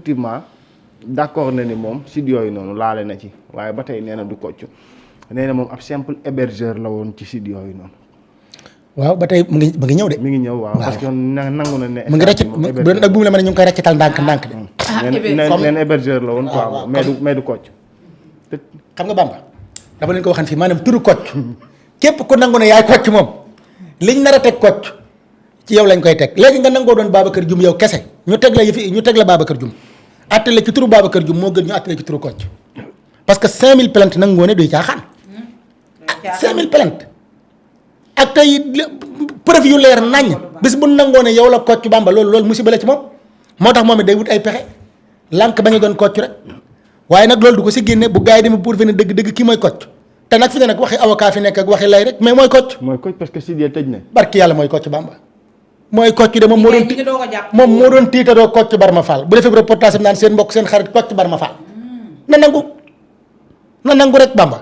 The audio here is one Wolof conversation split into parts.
effectivement d'accord na ni moom site yooyu noonu laale na ci waaye ba tey nee na du Kocc nee na moom ab simple hébergeur la woon ci site yooyu noonu. waaw ba tey mu ngi ñëw de. mi ngi ñëw waaw parce que nangu na ne. mu ngi rëcc nag bu mu la mën a ñu ngi koy rëccatal ndànk de. nee na hébergeur la woon quoi mais du Kocc. xam nga Bamba dama leen ko waxan fii maanaam turu Kocc képp ku nangu ne yaay Kocc moom liñ nar a teg Kocc ci yow lañ koy teg léegi nga nangoo doon Babacar Dioum yow kese ñu teg la Babacar Dioum attale ci turu Babacar Dioum moo gën ñu attale ci turu Kocc parce que 5000 plaintes nag ngoo ne duy caaxaan 5000 plaintes ak tey preuve yu leer naññ bis bu nangoo ne yow la Kocc Bamba loolu musiba la ci moom moo tax moom it day wut ay pexe lànk ba ñu doon Kocc rek waaye nag loolu du ko si génne bu gars yi demee pour ne dëgg kii mooy Kocc te nag fi ne nag waxi avocat fi nekk ak waxi lay rek mais mooy Kocc. mooy Kocc parce que si dee tëj na. barki yàlla mooy Kocc Bamba mooy Kocc de moom moo doon tiitaroo Kocc Barma Fall bu defee reportage am naan seen mbokk seen xarit Kocc Barma Fall na nangu rek Bamba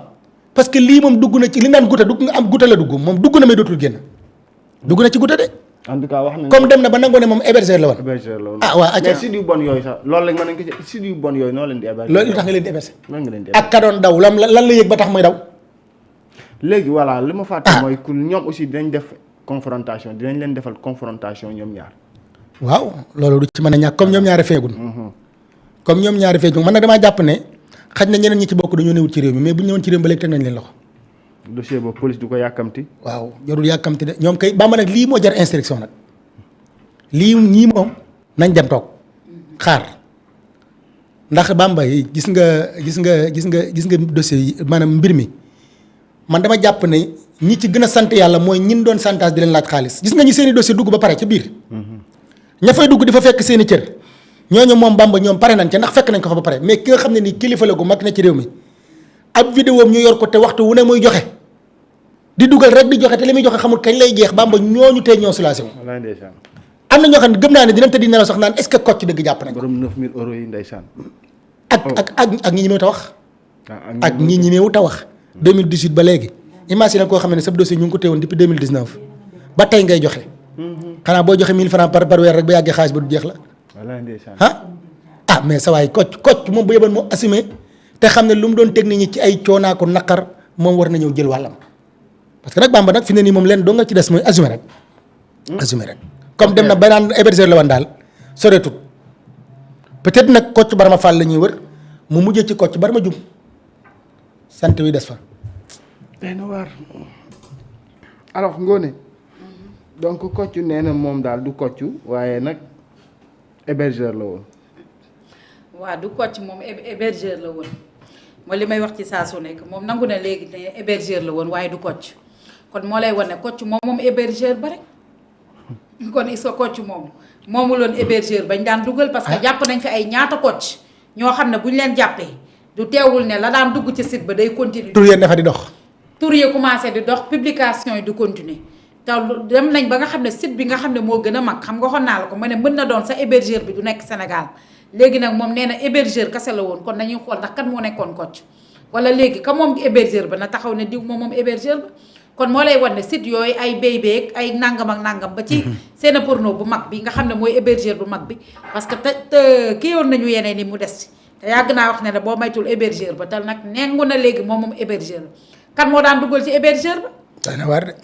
parce que lii moom dugg na ci li naan guta dugg nga am guta la dugg moom dugg na mais dootul génn dugg na ci guta de. en tout cas wax nañu comme dem na ba nangoo ne moom hébergeur la woon. ah waaw mais site yu bon yooyu sax loolu lañ mën nañ ko ci site yu bon yooyu noo leen di héberger. loolu lu tax nga leen di héberger. lan nga leen di ak ka doon daw lan la yëg ba tax muy daw. léegi voilà li ma fàtte mooy ku ñoom aussi dinañ def confrontation dinañ leen defal confrontation ñoom ñaar. waaw loolu du ci mën a ñàkk comme ñoom ñaari feegun. comme ñoom ñaari feegun man nag damaa jàpp ne xaj na ñeneen ñi ci bokk dañoo newut ci réew mi mais bu ñu ñëwoon ci réew mi ba léegi teg nañ leen loxo. dossier boobu police du ko yàkkamti. waaw jarul yàkkamti de ñoom kay Bamba nag lii moo jar instruction nag lii ñii moom nañ dem toog xaar ndax Bamba yi gis nga dossier yi maanaam mbir mi man dama jàpp ne ñi ci gën a sant yàlla mooy ñin doon santage di leen laaj xaalis gis nga ñi seen i dossier dugg ba pare ca biir ña fay dugg di fa fekk seen i cër ñooñu moom Bamba ñoom pare nañ ca ndax fekk nañ ko fa ba pare mais ki nga xam ne nii kilifa la gu mag na ci réew mi ab vidéo am ñu yor ko te waxtu wu ne muy joxe di dugal rek di joxe te li muy joxe xamul kañ lay jeex Bamba ñooñu tey ñoo soulagé wu am na ñoo xam ne gëm naa ne dinañ tëddi nelaw sax naan est-ce que Kocc dëgg jàpp nañ ko. borom 9000 euros yi ndeysaan. ak ñi ñemewut a wax. ak ñi ñemewut a wax. 2018 ba léegi. imagine koo xam ne sa dossier ñu ngi ko téewoon depuis 2019 ba tey ngay joxe. xanaa boo joxe 1000 francs par weer rek ba yàggee xaalis ba du jeex la. wallaahi ndeysaan. mais sa waay Kocc moom bu yeboon moo assumé te xam ne lu mu doon teg nit ñi ci ay coonaa ko naqar moom war na ñëw jël wàllam parce que nag Bamba nag fi ne nii moom leen doo nga ci des mooy assumé rek. assumé rek. comme dem na ba naan hébergeur la woon daal soreetut peut-être nag Kocc Barma Fall la ñuy wër mu mujjee ci Kocc Barma Dioum sant wi des fa. day na waar alors Ngoné donc Kocc nee na moom daal du Kocc waaye nag hébergeur la woon. waaw du Kocc moom hébergeur la woon mooy li may wax ci saa su nekk moom nangu na léegi ne hébergeur la woon waaye du Kocc kon moo lay wan ne Kocc moom hébergeur ba rek. kon is ko Kocc moomu loon hébergeur bañ daan dugal parce que jàpp nañ fi ay ñaata Kocc ñoo xam ne bu ñu leen jàppee du teewul ne la daan dugg ci site ba day continuer. tur yéen dafa di dox. tur yi commencé di dox publication yi du continuer te dem nañ ba nga xam ne site bi nga xam ne moo gën a mag xam nga waxoon naa la ko ma ne mën na doon sa hébergeur bi du nekk Sénégal léegi nag moom nee na hébergeur kese la woon kon nañuy xool ndax kan moo nekkoon Kocc wala léegi ka moom hébergeur ba na taxaw ne diw moom hébergeur ba. kon moo lay wan ne site yooyu ay béy ay nangam ak nangam ba ci seen porno bu mag bi nga xam ne mooy hébergeur bu mag bi parce que te kii yoon nañu yeneen ni mu des ci te yàgg naa wax ne boo maytul hébergeur ba te nag nengu na léegi moom hébergeur la kan moo daan dugal ci hébergeur ba. day na war de.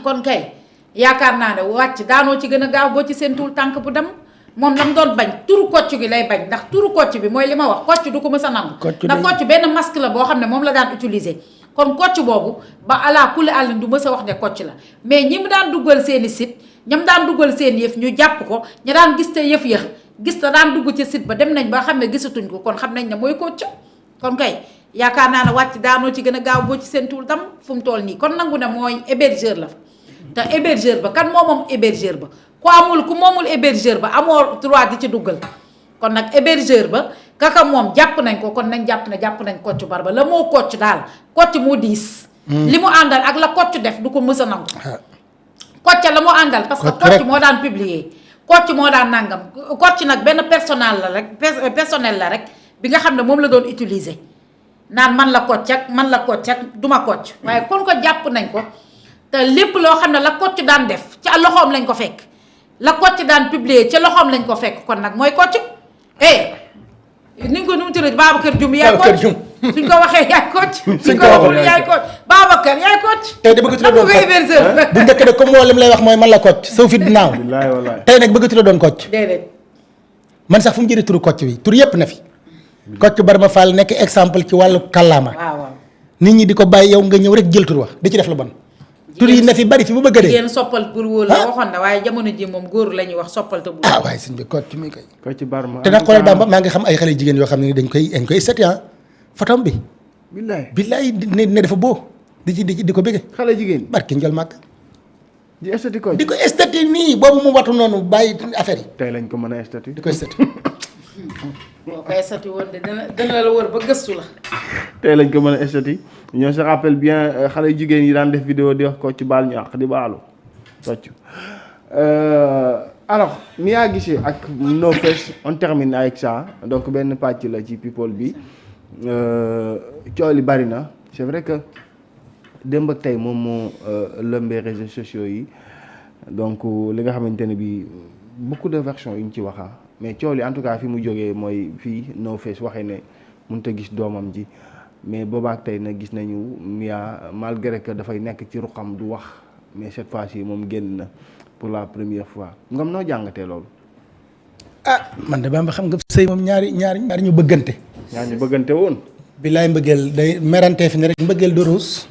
kon kay yaakaar naa ne wàcc daanoo ci gën a gaaw boo ci seen tuul tànk bu dem moom la mu doon bañ turu Kocc gi lay bañ ndax turu Kocc bi mooy li ma wax Kocc du ko mës a nangu. ndax Kocc benn masque la boo xam ne moom la daan utiliser. kon Kocc boobu ba ala kulli àllin du mës a wax ne Kocc la mais ñi mu daan duggal seeni site ñam daan duggal seen yëf ñu jàpp ko ña daan gis te yëf ya gis te daan dugg ci site ba dem nañ ba xam ne gisatuñ ko kon xam nañ ne mooy Kocc kon kay yaakaar naa ne wàcc daanoo ci gën a gaaw boo ci seen tuul tam fu mu toll nii kon nangu ne mooy hébergeur la fa te hébergeur ba kan moom hébergeur ba ku moomul hébergeur ba amoo droit di ci duggal kon nag hébergeur ba kaka moom jàpp nañ ko kon nañ jàpp nañ Kocc Barma la moo Kocc daal Kocc moo diis. li mu àndal ak la Kocc def du ko mës a nangu. Kocc la mu àndal parce que Kocc moo daan publier Kocc moo daan nangam Kocc nag benn personnel la rek bi nga xam ne moom la doon utiliser naan man la Kocc ak duma Kocc waaye kon ko jàpp nañ ko te lépp loo xam ne la Kocc daan def ca loxoom lañ ko fekk la Kocc daan publier ca loxoom lañ ko fekk kon nag mooy Kocc tudd Babacar Dioum yaay Babacar coach Dioum. suñ ko waxee yaay coach suñ ko ko waxul waxee yaay coach Babacar yaay coach tey de bëggatu la doon coach hébergeur bu njëkk de comme moo lim lay wax mooy man la coach saw fit dinaaw billaay wallaay. tey nag bëggatu la doon coach déedéet man sax fu mu jëlee turu coach bi tur yëpp na fi coach Barma Fall nekk exemple ci wàllu kàllaama waaw waaw nit ñi di ko bàyyi yow nga ñëw rek jël tur wax di ci def lu bon tur yi na fi bari fi bu bëgg a dee jigéen soppal pour wóor la waxoon na waaye jamono ji moom góor la ñuy wax soppal te bu ah waaye sëñ bi coach mi koy ko ci Barma. te nag xoolal Bamba maa ngi xam ay xale jigéen yoo xam ne dañ koy seeti ah photom bi billaay billaay ne dafa boo di ko bëgge xale jigéen barki njol màgg di estati ko. di ko estati nii boobu mu watu noonu bàyyi affaire yi tey lañ ko mën a estati. di ko estati boo koy sati woon de dana la wër ba gëstu la tey lañ ko mën a estati ñoo se rappelle bien xale jigéen yi daan def vidéo di wax ko ci baal ñu àq di baalu tocc alors Mia Guissé ak No Face on termine avec ça donc benn pàcc la ci people bi coow li bari na c'est vrai que démb ak tey moom moo lëmbee réseaux sociaux yi donc li nga xamante ne bi beaucoup de versions yu ñu ci waxa mais coow li en tout cas fi mu jógee mooy fii No Face waxee ne mënut a gis doomam ji mais boobaak tey nag gis nañu Mia malgré que dafay nekk ci ruqam du wax mais cette fois-ci moom génn na pour la première fois ngam noo jàngatee loolu. ah man de Bamba xam nga sëy moom ñaari ñu bëggante ñaar ñu bëggante woon. billaay mbëggeel day merantee fi ne rek mbëggeel doroos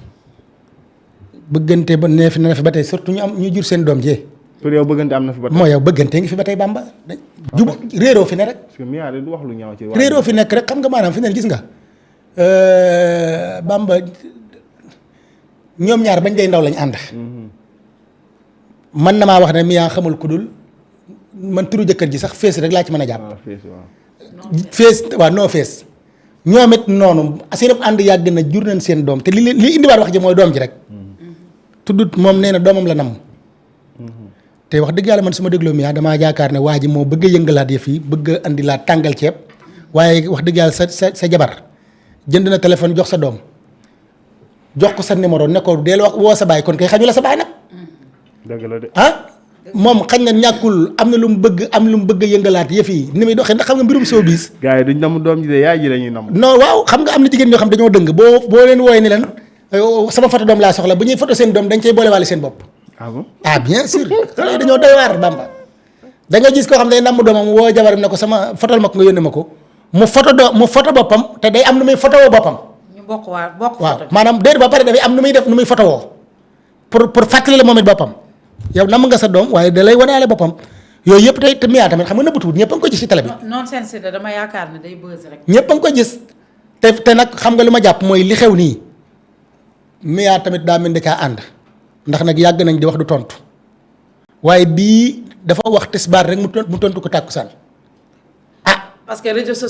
bëggante ba nee fi ne fi ba tey surtout ñu jur seen doom jee pour yow bëggante am na fi ba tey. moo yow bëggante ngi fi ba tey Bamba jubu réeroo fi ne rek parce que Mia de du wax lu ñaaw ci. réeroo fi nekk rek xam nga maanaam fi ne gis nga Bamba ñoom ñaar bañ day ndaw lañ ànd man na maa wax ne Mia xamul ku dul man turu jëkkër ji sax fees rek laa ci mën a jàpp waaw fees waaw. fees waaw noo fees ñoom it noonu seen ànd yàgg na jur nañ seen doom te li indiwaat wax ji mooy doom ji rek tuddut moom nee na doomam la nam te wax dëgg yàlla man su ma dégloo Mia damaa jaakaar ne waa ji moo bëgg a yëngalaat yëf yi bëgg a andi laa tàngal ceeb waaye wax dëgg yàlla sa jabar jënd na téléphone jox sa doom jox ko sa numéro ne ko deel wax woo sa baay kon kay xañu la sa baay nag dëgg la de. ah moom xañ na ñàkkul am na lu mu bëgg a yëngalaat yëf yi ni muy doxee ndax xam nga mbirum showbiz gars yi duñ namm doom ji de yaay ji la ñuy namm. non waaw xam nga am na jigéen ñoo xam dañoo dëng boo leen wooyee ni leen sama photo doom laa soxla bu ñuy photo seen doom dañ cay boolewaale seen bopp ah bon. ah bien sûr xale yi dañoo doy waar Bamba da nga gis koo xam ne day namm doomam woo jabaram ne ko sama photal ma ko nga yónnee ma ko mu photo boppam te day am nu muy photo woo boppam ñu bokk waaw maanaam déedéet ba pare dafay am nu muy def nu muy photo woo pour fàttali la moom it boppam yow namm nga sa doom waaye da lay wanaale boppam yooyu yëpp tey te Mia tamit xam nga nëbbatuwut ñëpp a ngi ko gis ci télé bi non seen si dama yaakaar ne day buzz rek ñëpp a ngi ko gis te nag xam nga lu ma jàpp mooy li xew nii Mia tamit daa mel da caa ànd ndax nag yàgg nañ di wax du tontu waaye bii dafa wax tisbaar rek mu tontu ko tàkkusaan parce que réseaux